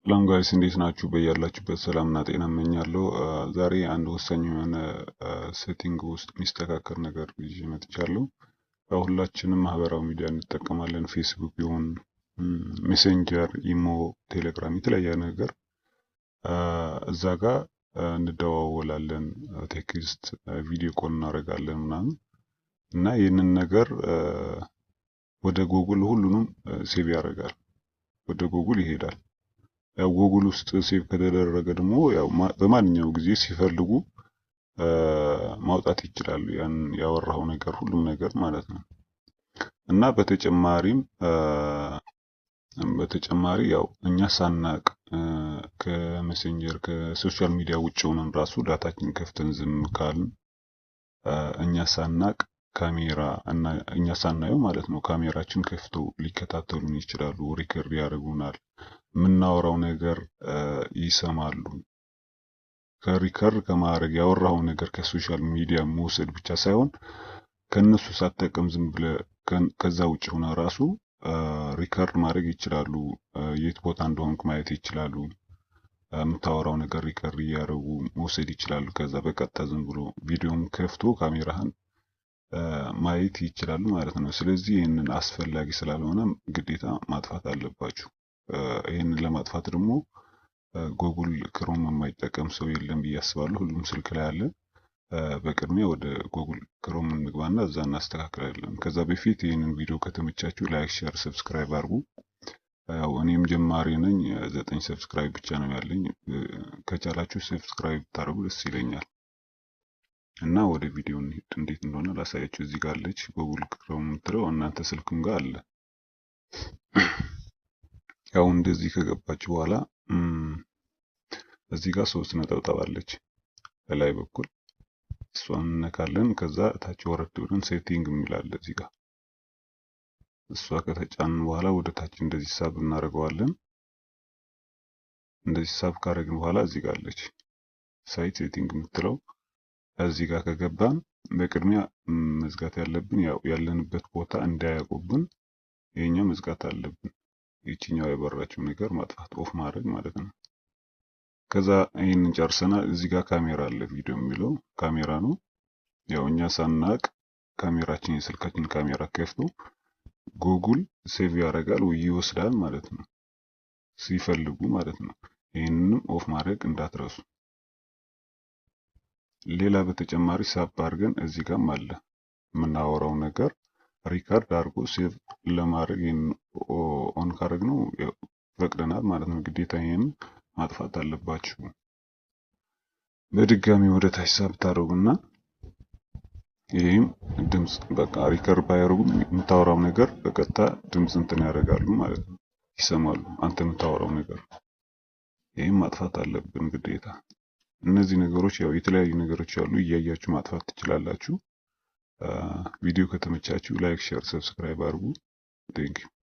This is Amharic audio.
ሰላም guys፣ እንዴት ናችሁ? በያላችሁበት ሰላምና ጤና እመኛለሁ። ዛሬ አንድ ወሳኝ የሆነ setting ውስጥ የሚስተካከል ነገር ይዤ መጥቻለሁ። ያው ሁላችንም ማህበራዊ ሚዲያ እንጠቀማለን። ፌስቡክ ይሁን ሜሴንጀር፣ ኢሞ፣ ቴሌግራም፣ የተለያየ ነገር እዛ ጋር እንደዋወላለን፣ text፣ video call እናደርጋለን ምናምን እና ይህንን ነገር ወደ ጉግል ሁሉንም save ያደርጋል፣ ወደ ጉግል ይሄዳል። ያው ጉግል ውስጥ save ከተደረገ ደግሞ ያው በማንኛውም ጊዜ ሲፈልጉ ማውጣት ይችላሉ። ያን ያወራኸው ነገር ሁሉም ነገር ማለት ነው። እና በተጨማሪ ያው እኛ ሳናቅ ከሜሴንጀር ከ social media ውጭ ሆነን ራሱ data ችን ከፍተን ዝም ካልን እኛ ሳናቅ ካሜራ እና እኛ ሳናየው ማለት ነው ካሜራችን ከፍተው ሊከታተሉን ይችላሉ። Record ያደርጉናል። የምናወራው ነገር ይሰማሉ። ከ record ከማድረግ ያወራኸው ነገር ከ social media መውሰድ ብቻ ሳይሆን ከነሱ ሳትጠቀም ዝም ብለህ ከዛ ውጭ ሆነ ራሱ record ማድረግ ይችላሉ። የት ቦታ እንደሆንክ ማየት ይችላሉ። የምታወራው ነገር record እያደረጉ መውሰድ ይችላሉ። ከዛ በቀጥታ ዝም ብሎ ቪዲዮም ከፍቶ ካሜራህን ማየት ይችላሉ ማለት ነው። ስለዚህ ይህንን አስፈላጊ ስላልሆነ ግዴታ ማጥፋት አለባችሁ። ይህንን ለማጥፋት ደግሞ ጉግል ክሮም የማይጠቀም ሰው የለም ብዬ አስባለሁ። ሁሉም ስልክ ላይ አለ። በቅድሚያ ወደ ጉግል ክሮም እንግባና እዛ እናስተካክላለን። ከዛ በፊት ይህንን ቪዲዮ ከተመቻችሁ like፣ share፣ subscribe አድርጉ። ያው እኔም ጀማሪ ነኝ። 9 subscribe ብቻ ነው ያለኝ። ከቻላችሁ subscribe ብታደርጉ ደስ ይለኛል። እና ወደ ቪዲዮ እንሂድ። እንዴት እንደሆነ ላሳያችሁ። እዚህ ጋር አለች ጉግል ክሮም የምትለው፣ እናንተ ስልክም ጋር አለ። ያው እንደዚህ ከገባችሁ በኋላ እዚህ ጋር ሶስት ነጠብጣብ አለች በላይ በኩል፣ እሷን እንነካለን። ከዛ እታች ወረድ ብለን setting የሚል አለ እዚህ ጋር። እሷ ከተጫንን በኋላ ወደ ታች እንደዚህ ሳብ እናደርገዋለን። እንደዚህ ሳብ ካደረግን በኋላ እዚህ ጋር አለች site setting የምትለው። እዚህ ጋር ከገባን በቅድሚያ መዝጋት ያለብን ያው ያለንበት ቦታ እንዳያውቁብን ይሄኛው መዝጋት አለብን። ይችኛው የበራችው ነገር ማጥፋት፣ off ማድረግ ማለት ነው። ከዛ ይህንን ጨርሰናል። እዚህ ጋር ካሜራ አለ፣ ቪዲዮ የሚለው ካሜራ ነው። ያው እኛ ሳናቅ ካሜራችን የስልካችን ካሜራ ከፍቶ ጉግል save ያደርጋል ወይ ይወስዳል ማለት ነው፣ ሲፈልጉ ማለት ነው። ይህንንም off ማድረግ እንዳትረሱ። ሌላ በተጨማሪ ሳብ አድርገን እዚህ ጋርም አለ፣ የምናወራው ነገር record አድርጎ save ለማድረግ ይህን on ካደረግነው ፈቅደናል ማለት ነው። ግዴታ ይህን ማጥፋት አለባችሁ። በድጋሚ ወደ ታች ሳብ ታደርጉና ይህም ድምጽ በቃ record ባያደርጉም የምታወራው ነገር በቀጥታ ድምጽ እንትን ያደርጋሉ ማለት ነው፣ ይሰማሉ አንተ የምታወራው ነገር። ይህም ማጥፋት አለብን ግዴታ። እነዚህ ነገሮች ያው የተለያዩ ነገሮች አሉ፣ እያያችሁ ማጥፋት ትችላላችሁ። ቪዲዮ ከተመቻችሁ like፣ share፣ subscribe አድርጉ። Thank you.